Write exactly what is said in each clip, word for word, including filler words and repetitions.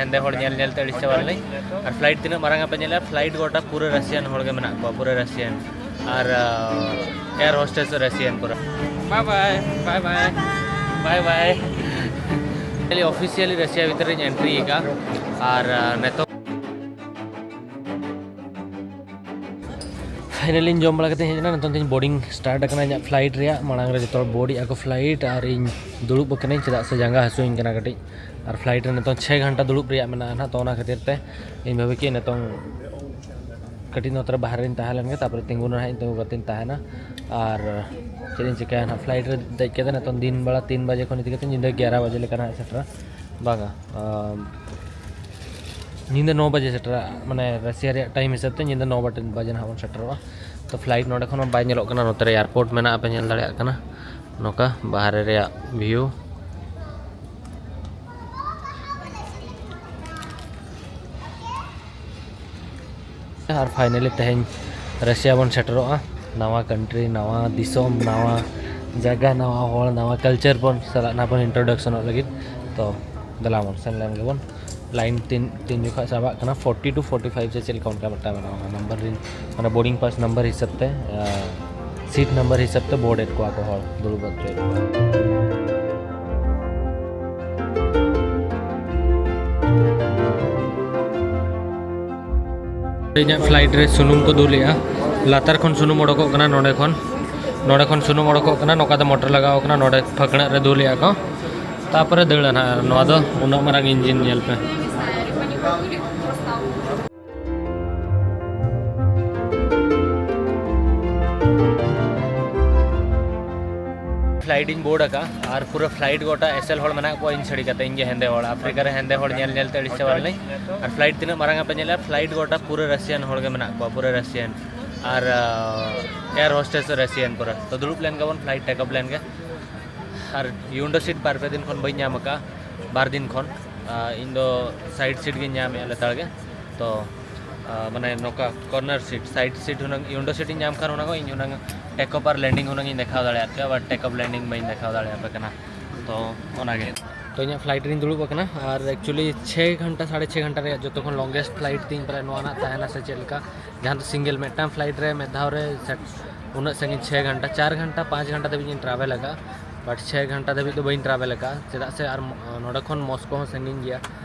ᱦᱮᱸᱫᱮ ᱦᱚᱲ ᱧᱮᱞ ᱧᱮᱞ ᱛᱮ ᱟᱹᱲᱤᱥ ᱪᱟᱵᱟ ᱞᱮᱱᱟᱹᱧ᱾ ᱟᱨ ᱯᱷᱞᱟᱭᱤᱴ ᱛᱤᱱᱟᱹᱜ ᱢᱟᱨᱟᱝ ᱟᱯᱮ ᱧᱮᱞᱟ, ᱯᱷᱞᱟᱭᱤᱴ ᱜᱚᱴᱟ ᱯᱩᱨᱟᱹ ᱨᱟᱥᱤᱭᱟᱱ ᱦᱚᱲ ᱜᱮ ᱢᱮᱱᱟᱜ ᱠᱚᱣᱟ, ᱯᱩᱨᱟᱹ ᱨᱟᱥᱤᱭᱟᱱ᱾ ᱟᱨ ᱮᱭᱟᱨ ᱦᱳᱥᱴᱮᱥ ᱦᱚᱸ ᱨᱟᱥᱤᱭᱟᱱ ᱯᱩᱨᱟᱹ᱾ ᱵᱟᱭ ᱵᱟᱭ, ᱵᱟᱭ ᱵᱟᱭ, ᱵᱟᱭ ᱵᱟᱭ᱾ ᱠᱷᱟᱹᱞᱤ ᱚᱯᱷᱤᱥᱤᱭᱟᱞᱤ ᱨᱟᱥᱤᱭᱟ ᱵᱷᱤᱛᱨᱤᱧ ᱮᱱᱴᱨᱤ ᱟᱠᱟᱫᱼᱟ᱾ ᱟᱨ ᱱᱤᱛᱚᱜ ᱯᱷᱟᱭᱱᱟᱞᱤᱧ ᱡᱚᱢ ᱵᱟᱲᱟ ᱠᱟᱛᱮ ᱦᱮᱡ ᱮᱱᱟ᱾ ᱱᱤᱛᱚᱝ ᱛᱤᱧ ᱵᱳᱨᱰᱤᱝ ᱥᱴᱟᱨᱴ ᱟᱠᱟᱱᱟ ᱤᱧᱟᱹᱜ ᱯᱷᱞᱟᱭᱤᱴ ᱨᱮᱭᱟᱜ᱾ ᱢᱟᱲᱟᱝ ᱨᱮ ᱡᱚᱛᱚ ᱦᱚᱲ ᱵᱳᱨᱰ ᱮᱫᱼᱟ ᱠᱚ ᱯᱷᱞᱟᱭᱤᱴ, ᱟᱨ ᱤᱧ ᱫᱩᱲᱩᱵ ᱟᱠᱟᱱᱟᱹᱧ ᱪᱮᱫᱟᱜ ᱥᱮ ᱡᱟᱸᱜᱟ ᱦᱟᱹᱥᱩᱧ ᱠᱟᱱᱟ ᱠᱟᱹᱴᱤᱡ᱾ ᱟᱨ ᱯᱷᱞᱟᱭᱤᱴ ᱨᱮ ᱱᱤᱛᱚᱝ ᱪᱷᱮ ᱜᱷᱚᱱᱴᱟ ᱫᱩᱲᱩᱵ ᱨᱮᱭᱟᱜ ᱢᱮᱱᱟᱜᱼᱟ ᱱᱟᱦᱟᱜ, ᱛᱚ ᱚᱱᱟ ᱠᱷᱟᱹᱛᱤᱨ ᱛᱮ ᱤᱧ ᱵᱷᱟᱵᱤ ᱠᱮᱫ ᱱᱤᱛᱚᱝ ᱠᱟᱹᱴᱤᱡ ᱱᱚᱛᱮ ᱨᱮ ᱵᱟᱦᱨᱮ ᱨᱤᱧ ᱛᱟᱦᱮᱸ ᱞᱮᱱ ᱜᱮ, ᱛᱟᱨᱯᱚᱨᱮ ᱛᱤᱸᱜᱩ ᱱᱟᱦᱟᱜ ᱤᱧ, ᱛᱤᱸᱜᱩ ᱠᱟᱛᱮᱧ ᱛᱟᱦᱮᱱᱟ᱾ ᱟᱨ ᱪᱮᱫ ᱤᱧ ᱪᱤᱠᱟᱹᱭᱟ ᱱᱟᱦᱟᱜ, ᱯᱷᱞᱟᱭᱤᱴ ᱨᱮ ᱫᱮᱡ ᱠᱟᱛᱮ ᱱᱤᱛᱚᱝ ᱫᱤᱱ ᱵᱮᱲᱟ ᱛᱤᱱ ᱵᱟᱡᱮ ᱠᱷᱚᱱ ᱤᱫᱤ ᱠᱟᱛᱮ ᱧᱤᱫᱟᱹ ᱜᱮᱭᱟᱨᱟ ᱵᱟᱡᱮ ᱞᱮᱠᱟ ᱱᱟᱦᱟᱜ ᱥᱮᱴᱮᱨᱟ, ᱵᱟᱝᱟ, ᱟᱢ, ᱧᱤᱫᱟᱹ ᱱᱚ ᱵᱟᱡᱮ ᱥᱮᱴᱮᱨᱟ, ᱢᱟᱱᱮ ᱨᱟᱥᱤᱭᱟ ᱨᱮᱭᱟᱜ ᱴᱟᱭᱤᱢ ᱦᱤᱥᱟᱹᱵ ᱛᱮ ᱧᱤᱫᱟᱹ ᱱᱚ ᱵᱟᱡᱮ ᱱᱟᱦᱟᱜ ᱵᱚᱱ ᱥᱮᱴᱮᱨᱚᱜᱼᱟ᱾ ᱛᱚ ᱯᱷᱞᱟᱭᱤᱴ ᱱᱚᱰᱮ ᱠᱷᱚᱱ ᱦᱚᱸ ᱵᱟᱭ ᱧᱮᱞᱚᱜ ᱠᱟᱱᱟ, ᱱᱚᱛᱮ ᱨᱮ ᱮᱭᱟᱨᱯᱳᱨᱴ ᱢᱮᱱᱟᱜᱼᱟ, ᱯᱮ ᱧᱮᱞ ᱫᱟᱲᱮᱭᱟᱜ ᱠᱟᱱᱟ ᱱᱚᱝᱠᱟ ᱵᱟᱦᱨᱮ ᱨᱮᱭᱟᱜ ᱵᱷᱤᱭᱩ᱾ ᱟᱨ ᱯᱷᱟᱭᱱᱟᱞᱤ ᱛᱮᱦᱮᱧ ᱨᱟᱥᱤᱭᱟ ᱵᱚᱱ ᱥᱮᱴᱮᱨᱚᱜᱼᱟ᱾ ᱱᱟᱣᱟ ᱠᱟᱱᱴᱨᱤ, ᱱᱟᱣᱟ ᱫᱤᱥᱚᱢ, ᱱᱟᱣᱟ ᱡᱟᱭᱜᱟ, ᱱᱟᱣᱟ ᱦᱚᱲ, ᱱᱟᱣᱟ ᱠᱟᱞᱪᱟᱨ ᱵᱚᱱ ᱥᱟᱞᱟᱜ ᱱᱟᱦᱟᱜ ᱵᱚᱱ ᱤᱱᱴᱨᱳᱰᱟᱠᱥᱚᱱᱚᱜ ᱞᱟᱹᱜᱤᱫ᱾ ᱛᱚ ᱫᱮᱞᱟ ᱵᱚᱱ ᱥᱮᱱ ᱞᱮᱱ ᱜᱮᱵᱚᱱ᱾ ᱞᱟᱭᱤᱱ ᱛᱤᱱ, ᱛᱤᱱ ᱡᱚᱠᱷᱚᱱ ᱥᱟᱵᱟᱜ ᱠᱟᱱᱟ, ᱯᱷᱳᱨᱴᱤ ᱴᱩ ᱯᱷᱳᱨᱴᱤ ᱯᱷᱟᱭᱤᱵᱷ ᱥᱮ ᱪᱮᱫ ᱞᱮᱠᱟ ᱚᱱᱠᱟ ᱢᱤᱫᱴᱟᱝ ᱢᱮᱱᱟᱜᱼᱟ᱾ ᱚᱱᱟ ᱱᱟᱢᱵᱟᱨ ᱨᱤᱱ, ᱢᱟᱱᱮ ᱵᱳᱨᱰᱤᱝ ᱯᱟᱥ ᱱᱟᱢᱵᱟᱨ ᱦᱤᱥᱟᱹᱵ ᱛᱮ, ᱟᱨ ᱥᱤᱴ ᱱᱟᱢᱵᱟᱨ ᱦᱤᱥᱟᱹᱵ ᱛᱮ ᱵᱳᱨᱰ ᱮᱫ ᱠᱚᱣᱟ ᱠᱚ ᱦᱚᱲ, ᱫᱩᱲᱩᱵ ᱦᱚᱪᱚᱭᱮᱫ ᱠᱚᱣᱟ᱾ ᱤᱧᱟᱹᱜ ᱯᱷᱞᱟᱭᱤᱴ ᱨᱮ ᱥᱩᱱᱩᱢ ᱠᱚ ᱫᱩᱞᱮᱜᱼᱟ᱾ ᱞᱟᱛᱟᱨ ᱠᱷᱚᱱ ᱥᱩᱱᱩᱢ ᱚᱰᱚᱠᱚᱜ ᱠᱟᱱᱟ, ᱱᱚᱰᱮ ᱠᱷᱚᱱ, ᱱᱚᱰᱮ ᱠᱷᱚᱱ ᱥᱩᱱᱩᱢ ᱚᱰᱚᱠᱚᱜ ᱠᱟᱱᱟ᱾ ᱱᱚᱝᱠᱟ ᱛᱮ ᱢᱚᱴᱚᱨ ᱞᱟᱜᱟᱣ ᱠᱟᱱᱟ, ᱱᱚᱰᱮ ᱯᱷᱟᱹᱠᱬᱟᱹᱜ ᱨᱮ ᱫᱩᱞᱮᱜᱼᱟ ᱠᱚ, ᱛᱟᱯᱚᱨᱮ ᱫᱟᱹᱲᱟ ᱱᱟᱦᱟᱜ᱾ ᱱᱚᱣᱟ ᱫᱚ ᱩᱱᱟᱹᱜ ᱢᱟᱨᱟᱝ ᱤᱧᱡᱤᱱ ᱧᱮᱞ ᱯᱮ᱾ ᱯᱷᱞᱟᱭᱤᱴ ᱤᱧ ᱵᱳᱨᱰ ᱟᱠᱟᱫᱼᱟ ᱟᱨ ᱯᱩᱨᱟᱹ ᱯᱷᱞᱟᱭᱤᱴ ᱜᱚᱴᱟ ᱮᱥᱮᱞ ᱦᱚᱲ ᱢᱮᱱᱟᱜ ᱠᱚᱣᱟ, ᱤᱧ ᱪᱷᱟᱹᱲᱤ ᱠᱟᱛᱮ, ᱤᱧ ᱜᱮ ᱦᱮᱸᱫᱮ ᱦᱚᱲ᱾ ᱟᱯᱷᱨᱤᱠᱟ ᱨᱮ ᱦᱮᱸᱫᱮ ᱦᱚᱲ ᱧᱮᱞ ᱧᱮᱞ ᱛᱮ ᱟᱹᱲᱤᱥ ᱪᱟᱵᱟ ᱞᱮᱱᱟᱹᱧ᱾ ᱟᱨ ᱯᱷᱞᱟᱭᱤᱴ ᱛᱤᱱᱟᱹᱜ ᱢᱟᱨᱟᱝ ᱟᱯᱮ ᱧᱮᱞᱟ, ᱯᱷᱞᱟᱭᱤᱴ ᱜᱚᱴᱟ ᱯᱩᱨᱟᱹ ᱨᱟᱥᱤᱭᱟᱱ ᱦᱚᱲ ᱜᱮ ᱢᱮᱱᱟᱜ ᱠᱚᱣᱟ, ᱯᱩᱨᱟᱹ ᱨᱟᱥᱤᱭᱟᱱ᱾ ᱟᱨ ᱮᱭᱟᱨ ᱦᱳᱥᱴᱮᱥ ᱦᱚᱸ ᱨᱟᱥᱤᱭᱟᱱ ᱯᱩᱨᱟᱹ᱾ ᱛᱚ ᱫᱩᱲᱩᱵ ᱞᱮᱱ ᱜᱮᱵᱚᱱ, ᱯᱷᱞᱟᱭᱤᱴ ᱴᱮᱠ ᱚᱯᱷ ᱞᱮᱱ ᱜᱮ᱾ ᱟᱨ ᱩᱭᱤᱱᱰᱳ ᱥᱤᱴ ᱵᱟᱨ ᱯᱮ ᱫᱤᱱ ᱠᱷᱚᱱ ᱵᱟᱹᱧ ᱧᱟᱢ ᱟᱠᱟᱫᱼᱟ, ᱵᱟᱨ ᱫᱤᱱ ᱠᱷᱚᱱ᱾ ᱟᱨ ᱤᱧ ᱫᱚ ᱥᱟᱭᱤᱰ ᱥᱤᱴ ᱜᱤᱧ ᱧᱟᱢᱮᱫᱼᱟ ᱞᱮᱛᱟᱲ ᱜᱮ᱾ ᱛᱚ ᱟᱨ ᱢᱟᱱᱮ ᱱᱚᱝᱠᱟ ᱠᱚᱨᱱᱟᱨ ᱥᱤᱴ, ᱥᱟᱭᱤᱰ ᱥᱤᱴ ᱦᱩᱱᱟᱹᱝ, ᱩᱭᱤᱱᱰᱳ ᱥᱤᱴ ᱤᱧ ᱧᱟᱢ ᱠᱷᱟᱱ ᱦᱩᱱᱟᱹᱝ ᱤᱧ ᱦᱩᱱᱟᱹᱝ ᱴᱮᱠ ᱚᱯᱷ ᱟᱨ ᱞᱮᱱᱰᱤᱝ ᱦᱩᱱᱟᱹᱝ ᱤᱧ ᱫᱮᱠᱷᱟᱣ ᱫᱟᱲᱮᱭᱟᱜ ᱯᱮᱭᱟ, ᱵᱟᱴ ᱴᱮᱠ ᱚᱯᱷ ᱞᱮᱱᱰᱤᱝ ᱵᱟᱹᱧ ᱫᱮᱠᱷᱟᱣ ᱫᱟᱲᱮᱭᱟᱯᱮ ᱠᱟᱱᱟ᱾ ᱛᱚ ᱚᱱᱟᱜᱮ᱾ ᱛᱚ, ᱤᱧᱟᱹᱜ ᱯᱷᱞᱟᱭᱤᱴ ᱨᱤᱧ ᱫᱩᱲᱩᱵ ᱟᱠᱟᱱᱟ, ᱟᱨ ᱮᱠᱪᱩᱭᱮᱞᱤ ᱪᱷᱮᱭ ᱜᱷᱚᱱᱴᱟ, ᱥᱟᱲᱮ ᱪᱷᱮᱭ ᱜᱷᱚᱱᱴᱟ ᱨᱮᱭᱟᱜ ᱡᱚᱛᱚ ᱠᱷᱚᱱ ᱞᱚᱝᱜᱮᱥᱴ ᱯᱷᱞᱟᱭᱤᱴ ᱛᱤᱧ ᱯᱨᱟᱭ ᱱᱚᱣᱟ ᱱᱟᱜ ᱛᱟᱦᱮᱱᱟ ᱥᱮ ᱪᱮᱫ ᱞᱮᱠᱟ, ᱡᱟᱦᱟᱸ ᱫᱚ ᱥᱤᱝᱜᱮᱞ ᱢᱤᱫᱴᱟᱝ ᱯᱷᱞᱟᱭᱤᱴ ᱨᱮ ᱢᱤᱫ ᱫᱷᱟᱣ ᱨᱮ ᱥᱮ ᱩᱱᱟᱹᱜ ᱥᱟᱺᱜᱤᱧ, ᱪᱷᱮᱭ ᱜᱷᱚᱱᱴᱟ, ᱪᱟᱨ ᱜᱷᱚᱱᱴᱟ, ᱯᱟᱸᱪ ᱜᱷᱚᱱᱴᱟ ᱫᱷᱟᱹᱵᱤᱡ ᱤᱧ ᱴᱨᱟᱵᱷᱮᱞ ᱟᱠᱟᱫᱼᱟ, ᱵᱟᱴ ᱪᱷᱮᱭ ᱜᱷᱚᱱᱴᱟ ᱫᱷᱟᱹᱵᱤᱡ ᱫᱚ ᱵᱟᱹᱧ ᱴᱨᱟᱵᱷᱮᱞ ᱟᱠᱟᱫᱼᱟ, ᱪᱮᱫᱟᱜ ᱥᱮ ᱟᱨ ᱱᱚᱰᱮ ᱠᱷᱚᱱ ᱢᱚᱥᱠᱳ ᱦᱚᱸ ᱥᱟᱺᱜᱤᱧ ᱜᱮᱭᱟ,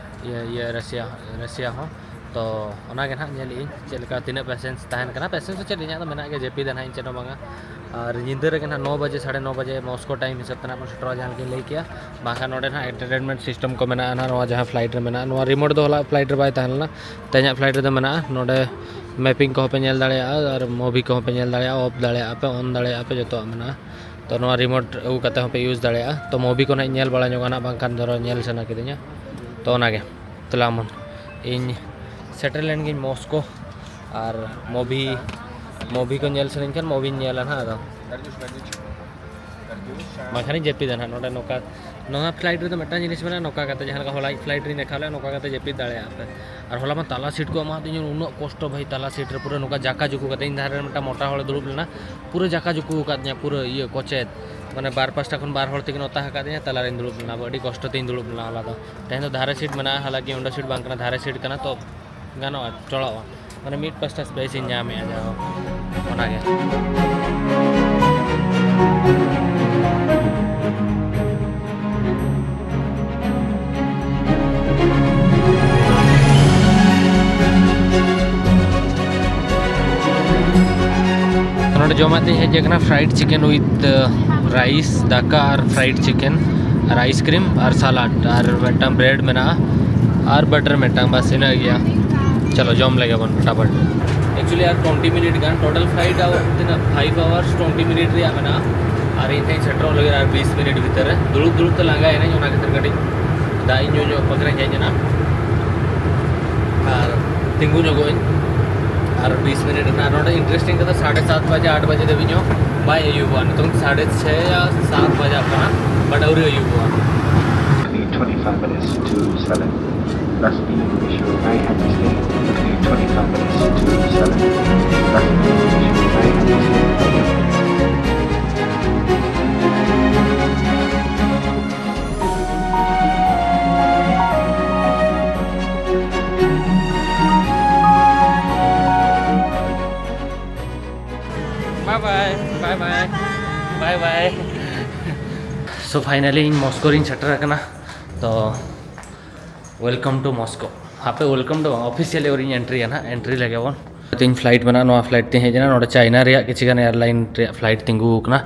ᱤᱭᱟᱹ ᱤᱭᱟᱹ ᱨᱟᱥᱤᱭᱟ, ᱨᱟᱥᱤᱭᱟ ᱦᱚᱸ᱾ ᱛᱚ ᱚᱱᱟᱜᱮ ᱱᱟᱦᱟᱜ ᱧᱮᱞᱮᱫ ᱟᱹᱧ ᱪᱮᱫ ᱞᱮᱠᱟ, ᱛᱤᱱᱟᱹᱜ ᱯᱮᱥᱮᱱᱥ ᱛᱟᱦᱮᱱ ᱠᱟᱱᱟ᱾ ᱯᱮᱥᱮᱱᱥ ᱫᱚ ᱪᱮᱫ, ᱤᱧᱟᱹᱜ ᱫᱚ ᱢᱮᱱᱟᱜ ᱜᱮᱭᱟ, ᱡᱟᱹᱯᱤᱫᱟ ᱱᱟᱦᱟᱜ ᱤᱧ ᱪᱮᱫ ᱦᱚᱸ ᱵᱟᱝᱟ᱾ ᱟᱨ ᱧᱤᱫᱟᱹ ᱨᱮᱜᱮ ᱱᱟᱦᱟᱜ ᱱᱚ ᱵᱟᱡᱮ, ᱥᱟᱲᱮ ᱱᱚ ᱵᱟᱡᱮ ᱢᱚᱥᱠᱳ ᱴᱟᱭᱤᱢ ᱦᱤᱥᱟᱹᱵ ᱛᱮ ᱱᱟᱦᱟᱜ ᱵᱚᱱ ᱥᱮᱴᱮᱨᱚᱜᱼᱟ, ᱡᱟᱦᱟᱸ ᱞᱮᱠᱟᱧ ᱞᱟᱹᱭ ᱠᱮᱜᱼᱟ᱾ ᱵᱟᱝᱠᱷᱟᱱ ᱱᱚᱰᱮ ᱱᱟᱦᱟᱜ ᱮᱱᱴᱟᱨᱴᱮᱱᱢᱮᱱᱴ ᱥᱤᱥᱴᱮᱢ ᱠᱚ ᱢᱮᱱᱟᱜᱼᱟ ᱱᱟᱦᱟᱜ, ᱱᱚᱣᱟ ᱡᱟᱦᱟᱸ ᱯᱷᱞᱟᱭᱤᱴ ᱨᱮ ᱢᱮᱱᱟᱜᱼᱟ, ᱱᱚᱣᱟ ᱨᱤᱢᱳᱴ ᱫᱚ ᱦᱚᱞᱟ ᱯᱷᱞᱟᱭᱤᱴ ᱨᱮ ᱵᱟᱭ ᱛᱟᱦᱮᱸ ᱞᱮᱱᱟ, ᱛᱮᱦᱮᱧᱟᱜ ᱯᱷᱞᱟᱭᱤᱴ ᱨᱮᱫᱚ ᱢᱮᱱᱟᱜᱼᱟ᱾ ᱱᱚᱰᱮ ᱢᱮᱯᱤᱝ ᱠᱚᱦᱚᱸ ᱯᱮ ᱧᱮᱞ ᱫᱟᱲᱮᱭᱟᱜᱼᱟ, ᱟᱨ ᱢᱩᱵᱷᱤ ᱠᱚᱦᱚᱸ ᱯᱮ ᱧᱮᱞ ᱫᱟᱲᱮᱭᱟᱜᱼᱟ, ᱚᱯᱷ ᱫᱟᱲᱮᱭᱟᱜᱼᱟ ᱯᱮ, ᱚᱱ ᱫᱟᱲᱮᱭᱟᱜᱼᱟ ᱯᱮ, ᱡᱚᱛᱚᱣᱟᱜ ᱢᱮᱱᱟᱜᱼᱟ᱾ ᱛᱚ ᱱᱚᱣᱟ ᱨᱤᱢᱳᱴ ᱟᱹᱜᱩ ᱠᱟᱛᱮ ᱦᱚᱸᱯᱮ ᱤᱭᱩᱡᱽ ᱫᱟᱲᱮᱭᱟᱜᱼᱟ᱾ ᱛᱚ ᱢᱩᱵᱷᱤ ᱠᱚ ᱱᱟᱦᱟᱜ ᱧᱮᱞ ᱵᱟᱲᱟ ᱧᱚᱜᱟ ᱱᱟᱦᱟᱜ, ᱵᱟᱝᱠᱷᱟᱱ ᱫᱷᱚᱨᱚ ᱧᱮᱞ ᱥᱟᱱᱟ ᱠᱤᱫᱤᱧᱟ᱾ ᱛᱚ ᱚᱱᱟᱜᱮ, ᱛᱟᱦᱞᱮ ᱟᱢᱚᱱ, ᱤᱧ ᱥᱮᱴᱮᱨ ᱞᱮᱱ ᱜᱤᱧ ᱢᱚᱥᱠᱳ, ᱟᱨ ᱢᱩᱵᱷᱤ, ᱢᱩᱵᱷᱤ ᱠᱚ ᱧᱮᱞ ᱥᱟᱱᱟᱧ ᱠᱷᱟᱱ ᱢᱩᱵᱷᱤᱧ ᱧᱮᱞᱟ ᱱᱟᱦᱟᱜ ᱟᱫᱚ᱾ ᱵᱟᱝᱠᱷᱟᱱᱤᱧ ᱡᱟᱹᱯᱤᱫᱟ ᱱᱟᱦᱟᱜ ᱱᱚᱰᱮ ᱱᱚᱝᱠᱟ᱾ ᱱᱚᱣᱟ ᱯᱷᱞᱟᱭᱤᱴ ᱨᱮᱫᱚ ᱢᱤᱫᱴᱟᱝ ᱡᱤᱱᱤᱥ ᱢᱮᱱᱟᱜᱼᱟ, ᱱᱚᱝᱠᱟ ᱠᱟᱛᱮ ᱡᱟᱦᱟᱸ ᱞᱮᱠᱟ ᱦᱚᱞᱟ ᱯᱷᱞᱟᱭᱤᱴ ᱨᱤᱧ ᱫᱮᱠᱷᱟᱣ ᱞᱮᱫᱼᱟ, ᱱᱚᱝᱠᱟ ᱠᱟᱛᱮ ᱡᱟᱹᱯᱤᱫ ᱫᱟᱲᱮᱭᱟᱜᱼᱟ ᱯᱮ᱾ ᱟᱨ ᱦᱚᱞᱟ ᱢᱟ ᱛᱟᱞᱟ ᱥᱤᱴ ᱠᱚ ᱮᱢᱟᱫᱤᱧᱟ, ᱩᱱᱟᱹᱜ ᱠᱚᱥᱴᱚ ᱵᱷᱟᱹᱭ, ᱛᱟᱞᱟ ᱥᱤᱴ ᱨᱮ ᱯᱩᱨᱟᱹ ᱱᱚᱝᱠᱟ ᱡᱟᱠᱟ ᱡᱩᱠᱩ ᱠᱟᱛᱮ, ᱤᱧ ᱫᱷᱟᱨᱮ ᱨᱮ ᱢᱤᱫᱴᱟᱝ ᱢᱚᱴᱟ ᱦᱚᱲᱮ ᱫᱩᱲᱩᱵ ᱞᱮᱱᱟ, ᱯᱩᱨᱟᱹ ᱡᱟᱠᱟ ᱡᱩᱠᱩ ᱟᱠᱟᱫᱤᱧᱟ, ᱯᱩᱨᱟᱹ ᱤᱭᱟᱹ ᱠᱚᱪᱮᱫ, ᱢᱟᱱᱮ ᱵᱟᱨ ᱯᱟᱥᱴᱟ ᱠᱷᱚᱱ ᱵᱟᱨ ᱦᱚᱲ ᱛᱮᱠᱤᱱ ᱚᱛᱟ ᱟᱠᱟᱫᱤᱧᱟ, ᱛᱟᱞᱟᱨᱮᱧ ᱫᱩᱲᱩᱵ ᱞᱮᱱᱟ, ᱟᱹᱰᱤ ᱠᱚᱥᱴᱚ ᱛᱮᱧ ᱫᱩᱲᱩᱵ ᱞᱮᱱᱟ ᱦᱚᱞᱟ ᱫᱚ᱾ ᱛᱮᱦᱮᱧ ᱫᱚ ᱫᱷᱟᱨᱮ ᱥᱤᱴ ᱢᱮᱱᱟᱜᱼᱟ, ᱦᱟᱞᱟᱠᱤ ᱩᱱᱰᱟ ᱥᱤᱴ ᱵᱟᱝ ᱠᱟᱱᱟ, ᱫᱷᱟᱨᱮ ᱥᱤᱴ ᱠᱟᱱᱟ, ᱛᱚ ᱜᱟᱱᱚᱜᱼᱟ, ᱪᱚᱲᱟᱜᱼᱟ, ᱢᱟᱱᱮ ᱢᱤᱫ ᱯᱟᱥᱴᱟ ᱥᱯᱮᱥ ᱤᱧ ᱧᱟᱢᱮᱫᱼᱟ ᱡᱟᱦᱟᱸ, ᱚᱱᱟᱜᱮ᱾ ᱱᱚᱰᱮ ᱡᱚᱢᱟᱜ ᱛᱤᱧ ᱦᱮᱡ ᱟᱠᱟᱱᱟ, fried chicken with rice, ᱫᱟᱠᱟ ᱟᱨ fried chicken ᱟᱨ ice cream ᱟᱨ salad ᱟᱨ ᱢᱤᱫᱴᱟᱝ bread ᱢᱮᱱᱟᱜᱼᱟ ᱟᱨ butter ᱢᱤᱫᱴᱟᱝ, ᱵᱟᱥ ᱤᱱᱟᱹ ᱜᱮᱭᱟ᱾ ᱪᱚᱞᱚ ᱡᱚᱢ ᱞᱮᱜᱮ ᱵᱚᱱ ᱯᱷᱟᱴᱟᱯᱷᱟᱴ᱾ Actually ᱟᱨ twenty minute ᱜᱟᱱ, total flight hour ᱛᱤᱱᱟᱹᱜ, five hours twenty minute ᱨᱮᱭᱟᱜ ᱢᱮᱱᱟᱜᱼᱟ, ᱟᱨ ᱤᱧ ᱦᱟᱸᱜ ᱤᱧ ᱥᱮᱴᱮᱨᱚᱜ ᱞᱟᱹᱜᱤᱫ ᱟᱨ ᱵᱤᱥ ᱢᱤᱱᱤᱴ ᱵᱷᱤᱛᱟᱹᱨ ᱨᱮ᱾ ᱫᱩᱲᱩᱵ ᱫᱩᱲᱩᱵ ᱛᱮ ᱞᱟᱸᱜᱟᱭᱮᱱᱟᱹᱧ, ᱚᱱᱟ ᱠᱷᱟᱹᱛᱤᱨ ᱠᱟᱹᱴᱤᱡ ᱫᱟᱜ ᱤᱧ ᱧᱩ ᱧᱚᱜ ᱯᱟᱹᱠᱷᱨᱟᱧ ᱦᱮᱡ ᱮᱱᱟ ᱟᱨ ᱛᱤᱸᱜᱩ ᱧᱚᱜᱚᱜ ᱟᱹᱧ ᱟᱨ ᱵᱤᱥ ᱢᱤᱱᱤᱴ ᱨᱮᱱᱟᱜ᱾ ᱱᱚᱰᱮ interesting ᱠᱟᱛᱷᱟ, ᱥᱟᱲᱮ ᱥᱟᱛ ᱵᱟᱡᱮ, ᱟᱴ ᱵᱟᱡᱮ ᱫᱷᱟᱹᱵᱤᱡ ᱦᱚᱸ ᱵᱟᱭ ᱟᱹᱭᱩᱵᱚᱜᱼᱟ᱾ ᱱᱤᱛᱚᱝ ᱥᱟᱲᱮ ᱪᱷᱮ ᱭᱟ ᱥᱟᱛ ᱵᱟᱡᱟᱜ ᱠᱟᱱᱟ, but ᱟᱹᱣᱨᱤ ᱟᱹᱭᱩᱵᱚᱜᱼᱟ᱾ Need twenty-five minutes to Salem. Last being Vishnu Mayhem State. Need twenty-five minutes to Salem. Last being Vishnu Mayhem State. Bye. So finally ᱤᱧ ᱢᱚᱥᱠᱳ ᱨᱤᱧ ᱥᱮᱴᱮᱨ ᱟᱠᱟᱱᱟ᱾ ᱛᱚ welcome to Moscow. ᱦᱟᱯᱮ welcome ᱫᱚ ᱵᱟᱝ, ᱚᱯᱷᱤᱥᱤᱭᱟᱞᱤ ᱟᱹᱣᱨᱤᱧ ᱮᱱᱴᱨᱤᱭᱟ ᱱᱟᱦᱟᱜ, ᱮᱱᱴᱨᱤ ᱞᱮᱜᱮ ᱵᱚᱱ᱾ ᱛᱮᱦᱮᱧ ᱯᱷᱞᱟᱭᱤᱴ ᱢᱮᱱᱟᱜᱼᱟ, ᱱᱚᱣᱟ ᱯᱷᱞᱟᱭᱤᱴ ᱛᱮᱧ ᱦᱮᱡ ᱮᱱᱟ᱾ ᱱᱚᱰᱮ ᱪᱟᱭᱱᱟ ᱨᱮᱭᱟᱜ ᱠᱤᱪᱷᱩ ᱜᱟᱱ ᱮᱭᱟᱨᱞᱟᱭᱤᱱ ᱨᱮᱭᱟᱜ ᱯᱷᱞᱟᱭᱤᱴ ᱛᱤᱸᱜᱩ ᱟᱠᱟᱱᱟ᱾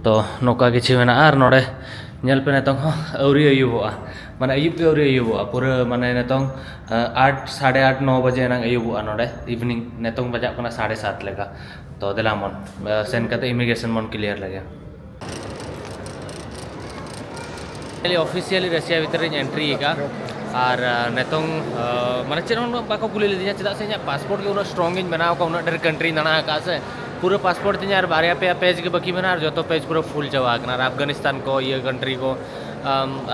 ᱛᱚ ᱱᱚᱝᱠᱟ ᱠᱤᱪᱷᱩ ᱢᱮᱱᱟᱜᱼᱟ᱾ ᱟᱨ ᱱᱚᱰᱮ ᱧᱮᱞ ᱯᱮ, ᱱᱤᱛᱚᱝ ᱦᱚᱸ ᱟᱹᱣᱨᱤ ᱟᱹᱭᱩᱵᱚᱜᱼᱟ, ᱢᱟᱱᱮ ᱟᱹᱭᱩᱵ ᱜᱮ ᱟᱹᱣᱨᱤ ᱟᱹᱭᱩᱵᱚᱜᱼᱟ᱾ ᱯᱩᱨᱟᱹ ᱢᱟᱱᱮ ᱱᱤᱛᱚᱝ ᱟᱴ, ᱥᱟᱲᱮ ᱟᱴ, ᱱᱚ ᱵᱟᱡᱮ ᱮᱱᱟᱝ ᱟᱹᱭᱩᱵᱚᱜᱼᱟ ᱱᱚᱰᱮ, ᱤᱵᱷᱤᱱᱤᱝ᱾ ᱱᱤᱛᱚᱝ ᱵᱟᱡᱟᱜ ᱠᱟᱱᱟ ᱥᱟᱲᱮ ᱥᱟᱛ ᱞᱮᱠᱟ᱾ ᱛᱚ ᱫᱮᱞᱟ ᱵᱚᱱ ᱥᱮᱱ ᱠᱟᱛᱮ ᱤᱢᱤᱜᱨᱮᱥᱚᱱ ᱵᱚᱱ ᱠᱞᱤᱭᱟᱨ ᱞᱮᱜᱮ᱾ ᱚᱯᱷᱤᱥᱤᱭᱟᱞᱤ ᱨᱟᱥᱤᱭᱟ ᱵᱷᱤᱛᱨᱤ ᱨᱤᱧ ᱮᱱᱴᱨᱤ ᱟᱠᱟᱫᱼᱟ᱾ ᱟᱨ ᱱᱤᱛᱚᱝ ᱢᱟᱱᱮ ᱪᱮᱫ ᱦᱚᱸ ᱩᱱᱟᱹᱜ ᱵᱟᱠᱚ ᱠᱩᱞᱤ ᱞᱤᱫᱤᱧᱟ, ᱪᱮᱫᱟᱜ ᱥᱮ ᱤᱧᱟᱹᱜ ᱯᱟᱥᱯᱳᱨᱴ ᱜᱮ ᱩᱱᱟᱹᱜ ᱥᱴᱨᱚᱝ ᱤᱧ ᱵᱮᱱᱟᱣ ᱟᱠᱟᱫᱼᱟ, ᱩᱱᱟᱹᱜ ᱰᱷᱮᱨ ᱠᱟᱱᱴᱨᱤᱧ ᱫᱟᱬᱟ ᱟᱠᱟᱫᱼᱟ ᱥᱮ᱾ ᱯᱩᱨᱟᱹ ᱯᱟᱥᱯᱳᱨᱴ ᱛᱤᱧ ᱟᱨ ᱵᱟᱨᱭᱟ ᱯᱮᱭᱟ ᱯᱮᱡᱽ ᱜᱮ ᱵᱟᱹᱠᱤ ᱢᱮᱱᱟᱜᱼᱟ, ᱟᱨ ᱡᱚᱛᱚ ᱯᱮᱡᱽ ᱯᱩᱨᱟᱹ ᱯᱷᱩᱞ ᱪᱟᱵᱟ ᱟᱠᱟᱱᱟ᱾ ᱟᱨ ᱟᱯᱷᱜᱟᱱᱤᱥᱛᱟᱱ ᱠᱚ, ᱤᱭᱟᱹ ᱠᱟᱱᱴᱨᱤ ᱠᱚ,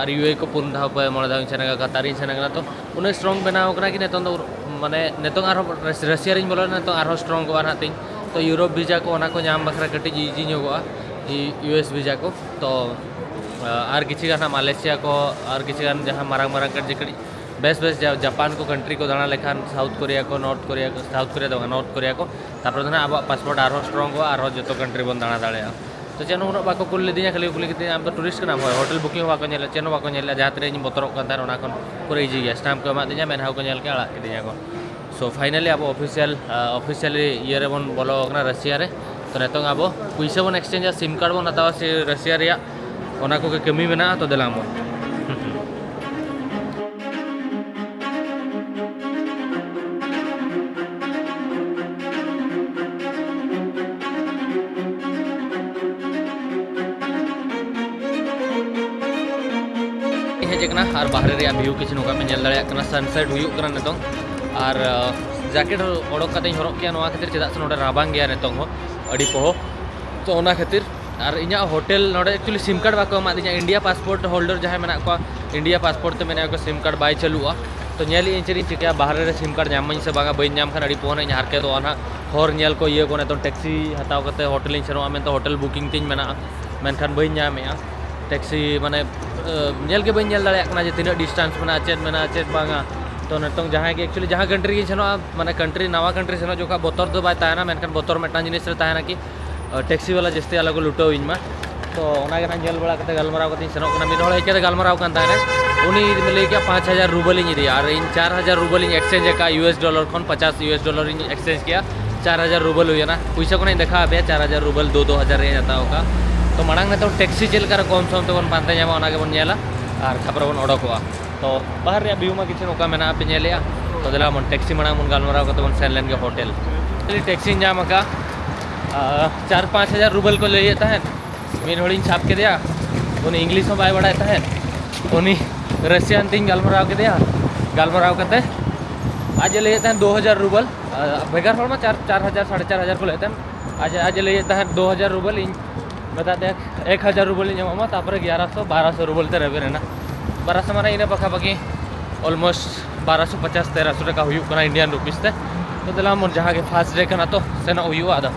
ᱟᱨ ᱤᱭᱩ ᱮ ᱠᱚ ᱯᱩᱱ ᱫᱷᱟᱣ ᱯᱮ ᱢᱚᱬᱮ ᱫᱷᱟᱣ ᱤᱧ ᱥᱮᱱ ᱟᱠᱟᱱᱟ, ᱠᱟᱛᱟᱨ ᱤᱧ ᱥᱮᱱ ᱟᱠᱟᱱᱟ᱾ ᱛᱚ ᱩᱱᱟᱹᱜ ᱥᱴᱨᱚᱝ ᱵᱮᱱᱟᱣ ᱟᱠᱟᱱᱟ ᱠᱤ ᱱᱤᱛᱚᱝ ᱫᱚ ᱢᱟᱱᱮ ᱱᱤᱛᱚᱝ ᱟᱨᱦᱚᱸ ᱨᱟᱥᱤᱭᱟ ᱨᱤᱧ ᱵᱚᱞᱚᱭᱮᱱᱟ, ᱱᱤᱛᱚᱝ ᱟᱨᱦᱚᱸ ᱥᱴᱨᱚᱝᱚᱜᱼᱟ ᱱᱟᱦᱟᱜ ᱛᱤᱧ᱾ ᱛᱚ ᱤᱭᱩᱨᱳᱯ ᱵᱷᱤᱡᱟ ᱠᱚ, ᱚᱱᱟ ᱠᱚ ᱧᱟᱢ ᱵᱟᱠᱷᱨᱟ ᱠᱟᱹᱴᱤᱡ ᱤᱡᱤ ᱧᱚᱜᱚᱜᱼᱟ᱾ ᱤᱭᱩ ᱮᱥ ᱵᱷᱤᱡᱟ ᱠᱚ᱾ ᱛᱚ ᱟᱨ ᱠᱤᱪᱷᱩ ᱜᱟᱱ ᱦᱟᱸᱜ ᱢᱟᱞᱮᱥᱤᱭᱟ ᱠᱚ, ᱟᱨ ᱠᱤᱪᱷᱩ ᱜᱟᱱ ᱡᱟᱦᱟᱸ ᱢᱟᱨᱟᱝ ᱢᱟᱨᱟᱝ ᱠᱟᱱᱴᱨᱤ, ᱠᱟᱹᱴᱤᱡ ᱵᱮᱥ ᱵᱮᱥ ᱡᱟ- ᱡᱟᱯᱟᱱ ᱠᱚ ᱠᱟᱱᱴᱨᱤ ᱠᱚ ᱫᱟᱬᱟ ᱞᱮᱠᱷᱟᱱ, ᱥᱟᱣᱩᱛᱷ ᱠᱳᱨᱤᱭᱟ ᱠᱚ, ᱱᱚᱨᱛᱷ ᱠᱳᱨᱤᱭᱟ ᱠᱚ, ᱥᱟᱣᱩᱛᱷ ᱠᱳᱨᱤᱭᱟ ᱫᱚ ᱵᱟᱝᱟ, ᱱᱚᱨᱛᱷ ᱠᱳᱨᱤᱭᱟ ᱠᱚ, ᱛᱟᱨᱯᱚᱨᱮ ᱫᱚ ᱱᱟᱦᱟᱜ ᱟᱵᱚᱣᱟᱜ ᱯᱟᱥᱯᱳᱨᱴ ᱟᱨᱦᱚᱸ ᱥᱴᱨᱚᱝᱚᱜᱼᱟ, ᱟᱨᱦᱚᱸ ᱡᱚᱛᱚ ᱠᱟᱱᱴᱨᱤ ᱵᱚᱱ ᱫᱟᱬᱟ ᱫᱟᱲᱮᱭᱟᱜᱼᱟ᱾ ᱛᱚ ᱪᱮᱫ ᱦᱚᱸ ᱩᱱᱟᱹᱜ ᱵᱟᱠᱚ ᱠᱩᱞᱤ ᱞᱤᱫᱤᱧᱟ, ᱠᱷᱟᱹᱞᱤ ᱠᱚ ᱠᱩᱞᱤ ᱠᱮᱫᱤᱧᱟ, "ᱟᱢ ᱫᱚ ᱴᱩᱨᱤᱥᱴ ᱠᱟᱱᱟᱢ?" "ᱦᱳᱭ, ᱦᱳᱴᱮᱞ ᱵᱩᱠᱤᱝ ᱦᱚᱸ ᱵᱟᱠᱚ ᱧᱮᱞᱟ, ᱪᱮᱫ ᱦᱚᱸ ᱵᱟᱠᱚ ᱧᱮᱞᱟ, ᱡᱟᱦᱟᱸ ᱛᱤᱱᱟᱹᱜ ᱤᱧ ᱵᱚᱛᱚᱨᱚᱜ ᱠᱟᱱ ᱛᱟᱦᱮᱸᱫ, ᱚᱱᱟ ᱠᱷᱚᱱ ᱯᱩᱨᱟᱹ ᱤᱡᱤ ᱜᱮᱭᱟ᱾ ᱥᱴᱟᱢᱯ ᱠᱚ ᱮᱢᱟᱫᱤᱧᱟ, ᱢᱮᱫ ᱦᱟᱸ ᱠᱚ ᱧᱮᱞ ᱠᱮᱫᱼᱟ, ᱟᱲᱟᱜ ᱠᱤᱫᱤᱧᱟ ᱠᱚ᱾ ᱥᱳ ᱯᱷᱟᱭᱱᱟᱞᱤ ᱟᱵᱚ ᱚᱯᱷᱤᱥᱤᱭᱟᱞ, ᱚᱯᱷᱤᱥᱤᱭᱟᱞᱤ ᱤᱭᱟᱹ ᱨᱮᱵᱚᱱ ᱵᱚᱞᱚ ᱟᱠᱟᱱᱟ ᱨᱟᱥᱤᱭᱟ ᱨᱮ᱾ ᱛᱚ ᱱᱤᱛᱚᱝ ᱟᱵᱚ ᱯᱩᱭᱥᱟᱹ ᱵᱚᱱ ᱮᱠᱥᱪᱮᱧᱡᱟ, ᱥᱤᱢ ᱠᱟᱨᱰ ᱵᱚᱱ ᱦᱟᱛᱟᱣᱟ ᱥᱮ ᱨᱟᱥᱤᱭᱟ ᱨᱮᱭᱟᱜ, ᱚᱱᱟ ᱠᱚᱜᱮ ᱠᱟᱹᱢᱤ ᱢᱮᱱᱟᱜᱼᱟ᱾ ᱛᱚ ᱫᱮᱞᱟ ᱵᱚᱱ᱾ ᱦᱮᱡ ᱟᱠᱟᱱᱟ ᱟᱨ ᱵᱟᱦᱨᱮ ᱨᱮᱭᱟᱜ ᱵᱷᱤᱭᱩ ᱠᱤᱪᱷᱩ ᱱᱚᱝᱠᱟ ᱯᱮ ᱧᱮᱞ ᱫᱟᱲᱮᱭᱟᱜ ᱠᱟᱱᱟ, ᱥᱟᱱᱥᱮᱴ ᱦᱩᱭᱩᱜ ᱠᱟᱱᱟ ᱱᱤᱛᱚᱝ᱾ ᱟᱨ ᱡᱟᱠᱮᱴ ᱚᱰᱚᱠ ᱠᱟᱛᱮᱧ ᱦᱚᱨᱚᱜ ᱠᱮᱜᱼᱟ ᱱᱚᱣᱟ ᱠᱷᱟᱹᱛᱤᱨ, ᱪᱮᱫᱟᱜ ᱥᱮ ᱱᱚᱰᱮ ᱨᱟᱵᱟᱝ ᱜᱮᱭᱟ ᱱᱤᱛᱚᱝ ᱦᱚᱸ ᱟᱹᱰᱤ ᱯᱚᱦᱚ᱾ ᱛᱚ ᱚᱱᱟ ᱠᱷᱟᱹᱛᱤᱨ, ᱟᱨ ᱤᱧᱟᱹᱜ ᱦᱳᱴᱮᱞ ᱱᱚᱰᱮ ᱮᱠᱪᱩᱭᱮᱞᱤ ᱥᱤᱢ ᱠᱟᱨᱰ ᱵᱟᱠᱚ ᱮᱢᱟᱫᱤᱧᱟ᱾ ᱤᱱᱰᱤᱭᱟ ᱯᱟᱥᱯᱳᱨᱴ ᱦᱳᱞᱰᱟᱨ ᱡᱟᱦᱟᱸᱭ ᱢᱮᱱᱟᱜ ᱠᱚᱣᱟ, ᱤᱱᱰᱤᱭᱟ ᱯᱟᱥᱯᱳᱨᱴ ᱛᱮ ᱢᱮᱱᱟᱜ ᱠᱚᱣᱟ, ᱥᱤᱢ ᱠᱟᱨᱰ ᱵᱟᱭ ᱪᱟᱹᱞᱩᱜᱼᱟ᱾ ᱛᱚ ᱧᱮᱞ ᱤᱧ ᱪᱮᱫ ᱤᱧ ᱪᱤᱠᱟᱹᱭᱟ, ᱵᱟᱦᱨᱮ ᱨᱮ ᱥᱤᱢ ᱠᱟᱨᱰ ᱧᱟᱢᱟᱹᱧ ᱥᱮ ᱵᱟᱝᱟ, ᱵᱟᱹᱧ ᱧᱟᱢ ᱠᱷᱟᱱ ᱟᱹᱰᱤ ᱯᱚᱦᱚᱱ ᱤᱧ ᱦᱟᱨᱠᱮᱛᱚᱜᱼᱟ ᱱᱟᱦᱟᱜ᱾ ᱦᱚᱨ ᱧᱮᱞ ᱠᱚ ᱤᱭᱟᱹ ᱠᱚ, ᱱᱤᱛᱚᱝ ᱴᱮᱠᱥᱤ ᱦᱟᱛᱟᱣ ᱠᱟᱛᱮ ᱦᱳᱴᱮᱞ ᱤᱧ ᱥᱮᱱᱚᱜᱼᱟ ᱢᱮᱱᱛᱮ ᱦᱳᱴᱮᱞ ᱵᱩᱠᱤᱝ ᱛᱤᱧ ᱢᱮᱱᱟᱜᱼᱟ, ᱢᱮᱱᱠᱷᱟᱱ ᱵᱟᱹᱧ ᱧᱟᱢᱮᱜᱼᱟ᱾ ᱴᱮᱠᱥᱤ ᱢᱟᱱᱮ ᱧᱮᱞ ᱜᱮ ᱵᱟᱹᱧ ᱧᱮᱞ ᱫᱟᱲᱮᱭᱟᱜ ᱠᱟᱱᱟ ᱡᱮ ᱛᱤᱱᱟᱹᱜ ᱰᱤᱥᱴᱮᱱᱥ ᱢᱮᱱᱟᱜᱼᱟ, ᱪᱮᱫ ᱢᱮᱱᱟᱜᱼᱟ, ᱪᱮᱫ ᱵᱟᱝᱟ᱾ ᱛᱚ ᱱᱤᱛᱚᱝ ᱡᱟᱦᱟᱸᱭ ᱜᱮ ᱮᱠᱪᱩᱭᱮᱞᱤ ᱡᱟᱦᱟᱸ ᱠᱟᱱᱴᱨᱤ ᱜᱤᱧ ᱥᱮᱱᱚᱜᱼᱟ, ᱢᱟᱱᱮ ᱠᱟᱱᱴᱨᱤ, ᱱᱟᱣᱟ ᱠᱟᱱᱴᱨᱤ ᱥᱮᱱᱚᱜ ᱡᱚᱠᱷᱚᱱ ᱵᱚᱛᱚᱨ ᱫᱚ ᱵᱟᱭ ᱛᱟᱦᱮᱱᱟ, ᱢᱮᱱᱠᱷᱟᱱ ᱵᱚᱛᱚᱨ ᱢᱤᱫᱴᱟᱝ ᱡᱤᱱᱤᱥ ᱨᱮ ᱛᱟᱦᱮᱱᱟ ᱠᱤ ᱴᱮᱠᱥᱤ ᱵᱟᱞᱟ ᱡᱟᱹᱥᱛᱤ ᱟᱞᱚ ᱠᱚ ᱞᱩᱴᱟᱹᱣ ᱤᱧ ᱢᱟ᱾ ᱛᱚ ᱚᱱᱟ ᱜᱮ ᱱᱟᱜ ᱧᱮᱞ ᱵᱟᱲᱟ ᱠᱟᱛᱮ ᱜᱟᱞᱢᱟᱨᱟᱣ ᱠᱟᱛᱮ ᱤᱧ ᱥᱮᱱᱚᱜ ᱠᱟᱱᱟ᱾ ᱢᱤᱫ ᱦᱚᱲ ᱦᱮᱡ ᱠᱟᱛᱮ ᱜᱟᱞᱢᱟᱨᱟᱣ ᱠᱟᱱ ᱛᱟᱦᱮᱱᱟ, ᱩᱱᱤ ᱞᱟᱹᱭ ᱠᱮᱜᱼᱟ ᱯᱟᱸᱪ ᱦᱟᱡᱟᱨ ᱨᱩᱵᱮᱞ ᱤᱧ ᱤᱫᱤᱭᱟ ᱟᱨ ᱤᱧ ᱪᱟᱨ ᱦᱟᱡᱟᱨ ᱨᱩᱵᱮᱞ ᱤᱧ ᱮᱠᱥᱪᱮᱧᱡᱽ ᱟᱠᱟᱫᱼᱟ ᱤᱭᱩ ᱮᱥ ᱰᱚᱞᱟᱨ ᱠᱷᱚᱱ ᱯᱚᱪᱟᱥ ᱤᱭᱩ ᱮᱥ ᱰᱚᱞᱟᱨ ᱤᱧ ᱮᱠᱥᱪᱮᱧᱡᱽ ᱠᱮᱜᱼᱟ, ᱪᱟᱨ ᱦᱟᱡᱟᱨ ᱨᱩᱵᱮᱞ ᱦᱩᱭᱮᱱᱟ᱾ ᱯᱩᱭᱥᱟᱹ ᱠᱚ ᱱᱟᱜ ᱤᱧ ᱫᱮᱠᱷᱟᱣ ᱟᱯᱮᱭᱟ, ᱪᱟᱨ ᱦᱟᱡᱟᱨ ᱨᱩᱵᱮᱞ ᱫᱩ ᱫᱩ ᱦᱟᱡᱟᱨ ᱨᱮᱭᱟᱜ ᱤᱧ ᱦᱟᱛᱟᱣ ᱟᱠᱟᱫᱼᱟ᱾ ᱛᱚ ᱢᱟᱲᱟᱝ ᱱᱤᱛᱚᱜ ᱴᱮᱠᱥᱤ ᱪᱮᱫ ᱞᱮᱠᱟ ᱨᱮ ᱠᱚᱢ ᱥᱚᱢ ᱛᱮᱵᱚᱱ ᱯᱟᱱᱛᱮ ᱧᱟᱢᱟ ᱚᱱᱟ ᱜᱮᱵᱚᱱ ᱧᱮᱞᱟ ᱟᱨ ᱛᱟᱨᱯᱚᱨᱮ ᱵᱚᱱ ᱚᱰᱚᱠᱚᱜᱼᱟ᱾ ᱛᱚ ᱵᱟᱦᱟᱨ ᱨᱮᱭᱟᱜ ᱵᱷᱤᱭᱩ ᱢᱟ ᱠᱤᱪᱷᱩ ᱱᱚᱝᱠᱟ ᱢᱮᱱᱟᱜᱼᱟ ᱯᱮ ᱧᱮᱞᱮᱜᱼᱟ᱾ ᱛᱚ ᱫᱮᱞᱟ ᱵᱚᱱ ᱴᱮᱠᱥᱤ ᱢᱟᱲᱟᱝ ᱵᱚᱱ ᱜᱟᱞᱢᱟᱨᱟᱣ ᱠᱟᱛᱮ ᱵᱚᱱ ᱥᱮᱱ ᱞᱮᱱ ᱜᱮ ᱦᱳᱴᱮᱞ᱾ ᱴᱮᱠᱥᱤᱧ ᱧᱟᱢ ᱟᱠᱟᱫᱼᱟ, ᱟᱨ ᱪᱟᱨ ᱯᱟᱸᱪ ᱦᱟᱡᱟᱨ ᱨᱩᱵᱮᱞ ᱠᱚ ᱞᱟᱹᱭᱮᱫ ᱛᱟᱦᱮᱸᱫ᱾ ᱢᱤᱫ ᱦᱚᱲᱤᱧ ᱥᱟᱵ ᱠᱮᱫᱮᱭᱟ, ᱩᱱᱤ ᱤᱝᱞᱤᱥ ᱦᱚᱸ ᱵᱟᱭ ᱵᱟᱲᱟᱭ ᱛᱟᱦᱮᱸᱫ᱾ ᱩᱱᱤ ᱨᱟᱥᱤᱭᱟᱱ ᱛᱤᱧ ᱜᱟᱞᱢᱟᱨᱟᱣ ᱠᱮᱫᱮᱭᱟ᱾ ᱜᱟᱞᱢᱟᱨᱟᱣ ᱠᱟᱛᱮ ᱟᱡ ᱮ ᱞᱟᱹᱭᱮᱫ ᱛᱟᱦᱮᱸᱫ ᱫᱩ ᱦᱟᱡᱟᱨ ᱨᱩᱵᱮᱞ, ᱟᱨ ᱵᱷᱮᱜᱟᱨ ᱦᱚᱲ ᱢᱟ ᱪᱟᱨ ᱪᱟᱨ ᱦᱟᱡᱟᱨ ᱥᱟᱲᱮ ᱪᱟᱨ ᱦᱟᱡᱟᱨ ᱠᱚ ᱞᱟᱹᱭᱮᱫ ᱛᱟᱦᱮᱸᱫ᱾ ᱟᱡ ᱟᱡ ᱮ ᱞᱟᱹᱭᱮᱫ ᱛᱟᱦᱮᱸᱫ ᱫᱩ ᱦᱟᱡᱟᱨ ᱨᱩᱵᱮᱞ, ᱤᱧ ᱢᱮᱛᱟᱫ ᱫᱮᱭᱟ ᱮᱠ ᱦᱟᱡᱟᱨ ᱨᱩᱵᱮᱞ ᱤᱧ ᱮᱢᱟᱢᱟ, ᱛᱟᱨᱯᱚᱨᱮ ᱜᱮᱭᱟᱨᱟᱥᱚ ᱵᱟᱨᱚᱥᱚ ᱨᱩᱵᱮᱞ ᱛᱮ ᱨᱮᱵᱮᱱ ᱮᱱᱟ᱾ ᱵᱟᱨᱚᱥᱚ ᱢᱟᱱᱮ ᱤᱱᱟᱹ ᱯᱟᱠᱟᱯᱟᱠᱤ ᱚᱞᱢᱳᱥᱴ ᱵᱟᱨᱚᱥᱚ ᱯᱚᱪᱟᱥ ᱛᱮᱨᱚᱥᱚ ᱴᱟᱠᱟ ᱦᱩᱭᱩᱜ ᱠᱟᱱᱟ ᱤᱱᱰᱤᱭᱟᱱ ᱨᱩᱯᱤᱥ ᱛᱮ᱾ ᱛᱚ ᱫᱮᱞᱟ ᱢᱚᱱ ᱡᱟᱦᱟᱸ ᱜᱮ ᱯᱷᱟᱥᱴ ᱰᱮ ᱠᱟᱱᱟ, ᱛᱚ ᱥᱮᱱᱚᱜ ᱦᱩᱭᱩᱜᱼᱟ ᱟᱫᱚ᱾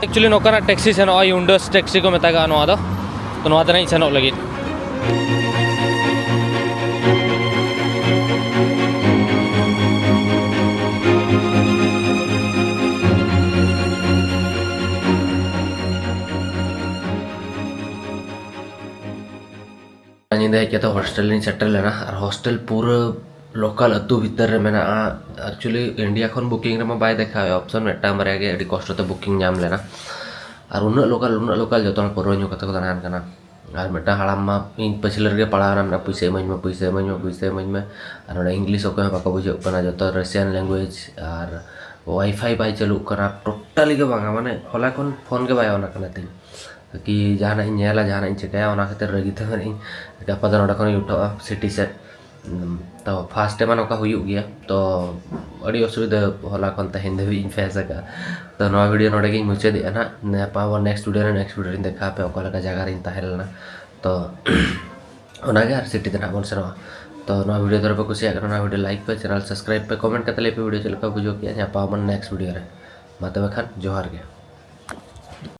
ᱮᱠᱪᱩᱭᱮᱞᱤ ᱱᱚᱝᱠᱟᱱᱟᱜ ᱴᱮᱠᱥᱤ ᱥᱮᱱᱚᱜᱼᱟ, ᱤᱭᱩᱱᱰᱟᱥ ᱴᱮᱠᱥᱤ ᱠᱚ ᱢᱮᱛᱟᱜᱟᱜᱼᱟ ᱱᱚᱣᱟ ᱫᱚ᱾ ᱛᱚ ᱱᱚᱣᱟ ᱛᱮ ᱱᱟᱜ ᱤᱧ ᱥᱮᱱᱚᱜ ᱞᱟᱹᱜᱤᱫ᱾ ᱧᱤᱫᱟᱹ ᱦᱮᱡ ᱠᱟᱛᱮ ᱦᱳᱥᱴᱮᱞ ᱞᱤᱧ ᱥᱮᱴᱮᱨ ᱞᱮᱱᱟ, ᱟᱨ ᱦᱳᱥᱴᱮᱞ ᱯᱩᱨᱟᱹ ᱞᱳᱠᱟᱞ ᱟᱹᱛᱩ ᱵᱷᱤᱛᱟᱹᱨ ᱨᱮ ᱢᱮᱱᱟᱜᱼᱟ᱾ ᱮᱠᱪᱩᱭᱮᱞᱤ ᱤᱱᱰᱤᱭᱟ ᱠᱷᱚᱱ ᱵᱩᱠᱤᱝ ᱨᱮᱢᱟ ᱵᱟᱭ ᱫᱮᱠᱷᱟᱣᱮᱫᱼᱟ ᱚᱯᱥᱚᱱ, ᱢᱤᱫᱴᱟᱝ ᱵᱟᱨᱭᱟ ᱜᱮ ᱟᱹᱰᱤ ᱠᱚᱥᱴᱚ ᱛᱮ ᱵᱩᱠᱤᱝ ᱧᱟᱢ ᱞᱮᱱᱟ᱾ ᱟᱨ ᱩᱱᱟᱹᱜ ᱞᱳᱠᱟᱞ, ᱩᱱᱟᱹᱜ ᱞᱳᱠᱟᱞ, ᱡᱚᱛᱚ ᱦᱚᱲ ᱯᱟᱹᱨᱣᱟᱹ ᱧᱩ ᱠᱟᱛᱮ ᱠᱚ ᱫᱟᱬᱟᱱ ᱠᱟᱱᱟ᱾ ᱟᱨ ᱢᱤᱫᱴᱟᱝ ᱦᱟᱲᱟᱢ ᱢᱟ ᱤᱧ ᱯᱟᱹᱪᱷᱞᱟᱹ ᱨᱮᱜᱮ ᱯᱟᱲᱟᱣ ᱮᱱᱟ, ᱢᱮᱱᱟ, "ᱯᱩᱭᱥᱟᱹ ᱤᱢᱟᱹᱧ ᱢᱮ, ᱯᱩᱭᱥᱟᱹ ᱤᱢᱟᱹᱧ ᱢᱮ, ᱯᱩᱭᱥᱟᱹ ᱤᱢᱟᱹᱧ ᱢᱮ᱾" ᱟᱨ ᱱᱚᱰᱮ ᱤᱝᱞᱤᱥ ᱚᱠᱚᱭ ᱦᱚᱸ ᱵᱟᱠᱚ ᱵᱩᱡᱷᱟᱹᱜ ᱠᱟᱱᱟ, ᱡᱚᱛᱚ ᱨᱟᱥᱤᱭᱟᱱ ᱞᱮᱝᱜᱩᱭᱮᱡᱽ, ᱟᱨ ᱣᱟᱭᱯᱷᱟᱭ ᱵᱟᱭ ᱪᱟᱹᱞᱩᱜ ᱠᱟᱱᱟ, ᱴᱳᱴᱟᱞᱤ ᱜᱮ ᱵᱟᱝᱟ, ᱢᱟᱱᱮ ᱦᱚᱞᱟ ᱠᱷᱚᱱ ᱯᱷᱳᱱ ᱜᱮ ᱵᱟᱭ ᱚᱱ ᱟᱠᱟᱱᱟ ᱛᱤᱧ᱾ ᱠᱤ ᱡᱟᱦᱟᱱᱟᱜ ᱤᱧ ᱧᱮᱞᱟ, ᱡᱟᱦᱟᱱᱟᱜ ᱤᱧ ᱪᱤᱠᱟᱹᱭᱟ, ᱚᱱᱟ ᱠᱷᱟᱹᱛᱤᱨ ᱨᱟᱹᱜᱤ ᱛᱮ ᱢᱮᱱᱟᱜ ᱤᱧ᱾ ᱜᱟᱯᱟ ᱫᱚ ᱱᱚᱰᱮ ᱠᱷᱚᱱᱤᱧ ᱩᱴᱷᱟᱹᱜᱼᱟ ᱥᱤᱴᱤ ᱥᱮᱫ᱾ ᱩᱸ, ᱛᱚ ᱯᱷᱟᱥᱴ ᱴᱟᱭᱤᱢ ᱱᱚᱝᱠᱟ ᱦᱩᱭᱩᱜ ᱜᱮᱭᱟ, ᱛᱚ ᱟᱹᱰᱤ ᱚᱥᱩᱵᱤᱫᱷᱟ ᱦᱚᱞᱟ ᱠᱷᱚᱱ ᱛᱮᱦᱮᱧ ᱫᱷᱟᱹᱵᱤᱡ ᱤᱧ ᱯᱷᱮᱥ ᱟᱠᱟᱫᱼᱟ᱾ ᱛᱚ ᱱᱚᱣᱟ ᱵᱷᱤᱰᱤᱭᱳ ᱱᱚᱰᱮ ᱜᱤᱧ ᱢᱩᱪᱟᱹᱫᱮᱜᱼᱟ ᱱᱟᱦᱟᱜ᱾ ᱧᱟᱯᱟᱢ ᱟᱵᱚᱱ ᱱᱮᱠᱥᱴ ᱵᱷᱤᱰᱤᱭᱳ ᱨᱮ, ᱱᱮᱠᱥᱴ ᱵᱷᱤᱰᱤᱭᱳ ᱨᱤᱧ ᱫᱮᱠᱷᱟᱣ ᱟᱯᱮᱭᱟ ᱚᱠᱟ ᱞᱮᱠᱟ ᱡᱟᱭᱜᱟ ᱨᱤᱧ ᱛᱟᱦᱮᱸ ᱞᱮᱱᱟ᱾ ᱛᱚ ᱚᱱᱟᱜᱮ, ᱟᱨ ᱥᱤᱴᱤ ᱛᱮ ᱱᱟᱦᱟᱜ ᱵᱚᱱ ᱥᱮᱱᱚᱜᱼᱟ᱾ ᱛᱚ ᱱᱚᱣᱟ ᱵᱷᱤᱰᱤᱭᱳ ᱫᱷᱚᱨᱮ ᱯᱮ ᱠᱩᱥᱤᱭᱟᱜ ᱠᱟᱱᱟ, ᱱᱚᱣᱟ ᱵᱷᱤᱰᱤᱭᱳ ᱞᱟᱭᱤᱠ ᱯᱮ, ᱪᱮᱱᱮᱞ ᱥᱟᱵᱥᱠᱨᱟᱭᱤᱵ ᱯᱮ, ᱠᱚᱢᱮᱱᱴ ᱠᱟᱛᱮ ᱞᱟᱹᱭ ᱯᱮ ᱵᱷᱤᱰᱤᱭᱳ ᱪᱮᱫ ᱞᱮᱠᱟ ᱵᱩᱡᱷᱟᱹᱣ ᱠᱮᱜᱼᱟ᱾ ᱧᱟᱯᱟᱢ ᱟᱵᱚᱱ ᱱᱮᱠᱥᱴ ᱵᱷᱤᱰᱤᱭᱳ ᱨᱮ᱾ ᱢᱟ ᱛᱚᱵᱮ ᱠᱷᱟᱱ ᱡᱚᱦᱟᱨ ᱜᱮ᱾